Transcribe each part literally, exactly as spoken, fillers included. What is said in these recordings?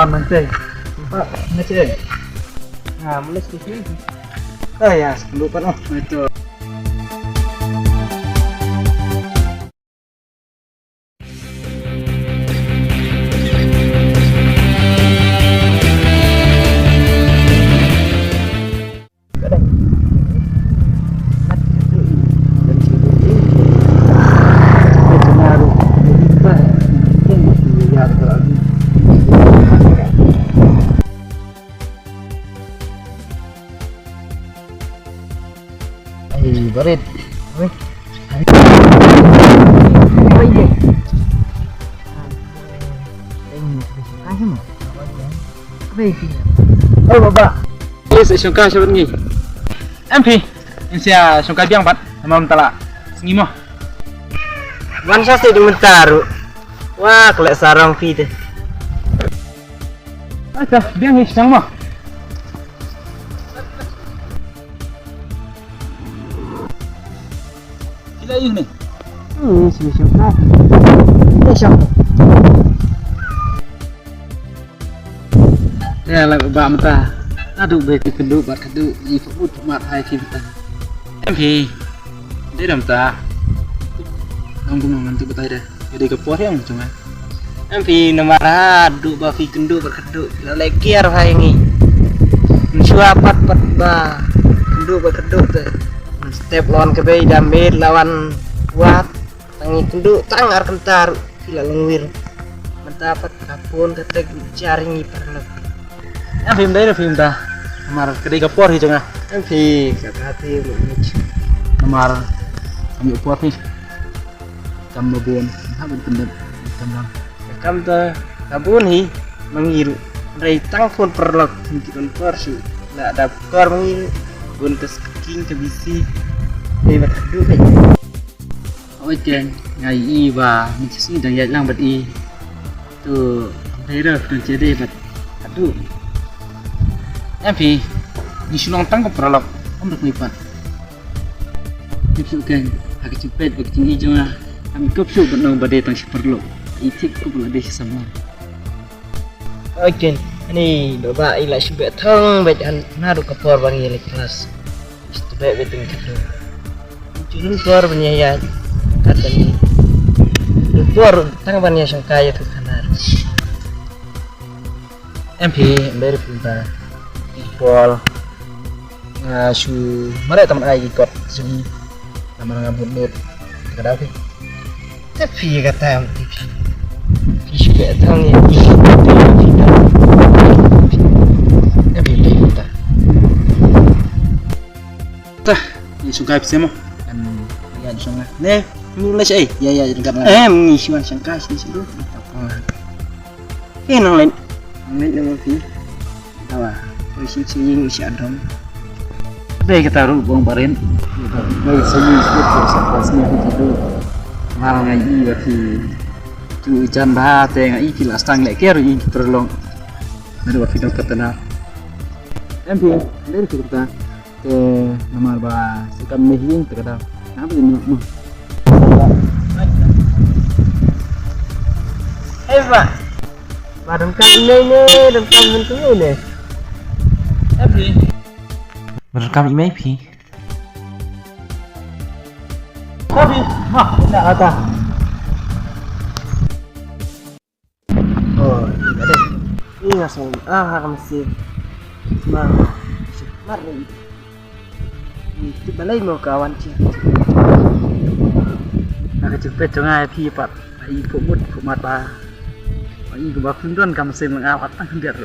Mantai. Pak, ngecek. Nah, mulai sedikit. Ah ya, sepuluh kan, oh, itu. Ai, barit. Weh. Ai. Ai, ai. Ai, ai. Oh, baba. Yes, shongkai shabat ngi. Em phi. Insia shongkai biang bat. Namar tala. Sngi mo. Wan sa se di mynta ruh. Wah, kelek sarong phi te. Acha, biang hi sang mo. Sila yung ni. Hmm, sila yung mo. Sila yung mo. Ya, la ba mata. Aduh, baik keduk, bat keduk. Ni put mat hai kita. Em hi. Dei dam ta. Nang kum nang tu batai dah. Jadi ka por yang cuma. Em phi namar ha duk ba phi kenduk ba keduk la leh kiar ha ngi. Nshua pat pat ba kenduk ba keduk te. Step lawan ka bei dam bit lawan wat. Tangi kenduk tang ar kentar phi la lengwir. Menta pat ka pun ka tek jar ngi paralok. Em phi mdei da phi mta. Namar ka dei ka por hi jong nga. Em phi ka kati mu. Namar am yu por phi. Kam ba bun, ha ban pyndep, kam ba. Kam ta, ta bun hi, mangi ruh. Rei tang phone paralok, ngi ki ban por shu. La da por mangi ruh, bun ka skin ka bisi. Dei ba khadu kai. Oi keng, ngai i ba, ngi chi sngi dang ïaid lang bad i. Tu, dei ruh, dang chi dei bad. Khadu. Em phi, ngi shu long tang ko paralok, om dak ngi pat. Tip shu keng, ha ka jingpeit, ha ka jingïohi jong nga. Am kop shu ban nong ba dei tang shi paralok. I tip ko ba la dei shi samla. Oi keng, ani ba ba i la shu beh thong beh han na ru ka por ba ngi le klas. Istu beh beh teng khat. Chun por ban ïa ïa. Kata ni. Du por tang ban ïa shangkai ïa tu khanar. Em phi, em dei ruh phi mynta. Phi Paul. Nga shu mareh tang ai ki kot sini. Namar nga mut mut. Ka dei phi. Te phi ka tam phi. Phi shu ka tam ni. Phi shu ka tam ni. Em phi, em dei mynta. Tah, ni shu kai phi semo. Kan ya shu nga. Ne, ni leh ai. Ya, ya, dekat lah. Em, ni shu shangkai sini sini. Apa? Eh, nang lain. Nang lain nama phi. Tawa. Oi, sing sing ing isi adam. Dei kata ruh bong barin. Dei sing ing isi adam. Sapa sini phi tu. Mal ngai i wa phi. Tu jan ba te ngai i phi la stang le ker i perlong. Nadu wa phi dong katana. Em phi, dei phi kata. Te namar ba sukam meh ïing te ka dau. Nang ba ïing noh. Hei ba. Ba dang kam i mei ne, dang kam i mei ne. Hei phi. Ba dang kam i mei phi. Hei phi. Ha, ina ata. Oh, ini ka dei. Ini nga song ah ha ka masi. Ma. Mar ni. Ni tu balai mo ka wan chi. Na ka chupet jong nga phi pat. Ai phu mut phu mat ba. Ai ba phi don ka masi ma nga pat tang biar.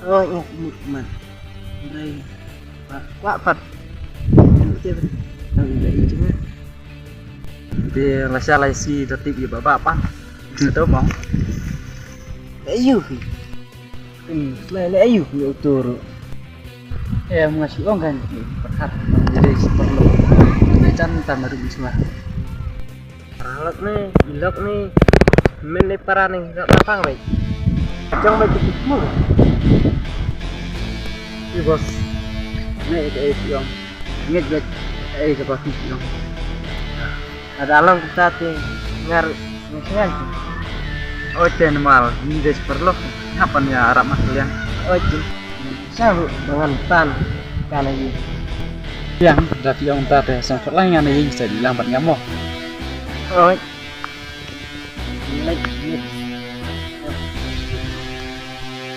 Oh, ya mut man. Dai. Ba kwa pat. Nang dai jong nga. Te la sha la isi da tip ïa ba ba pan. Te to mo. Ayu hi. Hmm, le le ayu hi utur. Eh, nga shu ong kan. Pathar. Jadi perlu. Ni chan tam ru swa. Paralok ni, ilok ni. Men le para ni, rak lapang bai. Jong bai tu mo. Ni bos. Ni ke ong. Ngit bek, eh, ka ba ki long. Ada long kita te ngar ngar. Oh, ten mal, ni des perlu. Hap ban ïarap ma ka liang. Oi, sha ruh ba ngan tan ka na ïing. Liang, da phi ong ta te, sa phot lang ngan na ïing, sa di lang bad nga mo. Oi.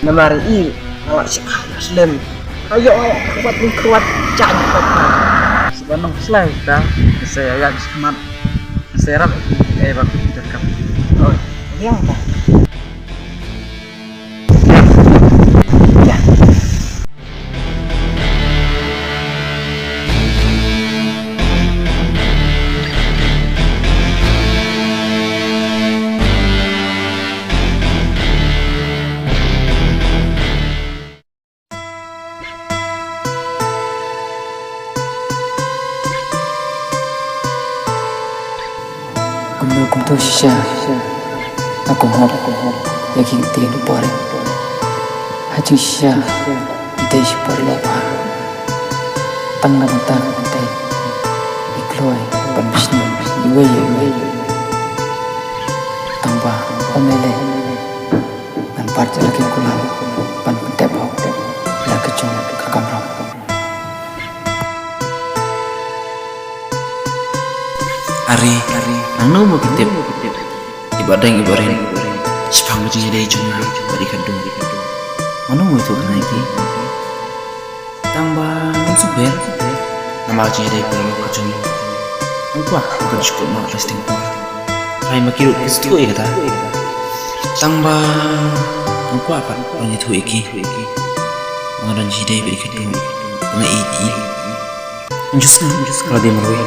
Namar i, awak sha slem. Ayo, ayo, kuat ni kuat, jangan kuat. Sebanong selai ta, saya ya semat. Serap, eh, bak kita kap. Oh, yang ta. Ya. Kumno kumto shisha nga kynhap ïa ki ktien u Pore. Ha jingshisha dei shi por leh bha. Tang na bynta ka kynthei i kloi ban bishni iwei ïa iwei. Tang ba ym lei lei ngan bat ïa la ki kulam ban pyntep hok ïa la ka jong ka kamram. Are, nangno mo ki tip? I Bahdeng, i Bahren, shaphang ka jingïadei jong nga bad i Khadduh. Mano mo ïathuh kane ïa ki? Tang ba ngam sngewbha namar ka jingïadei paralok ka jong ngi. Ngam kwah ba kan shu kut noh la sting por. Hynrei ma ki ruh ki sngewthuh ïa kata. Tang ba ngam kwah pat ban ïathuh ïa ki ba nga don jingïadei bad i Khadduh, ba nga ïeit ïa i. Ngan shu sngap, ka la dei marwei.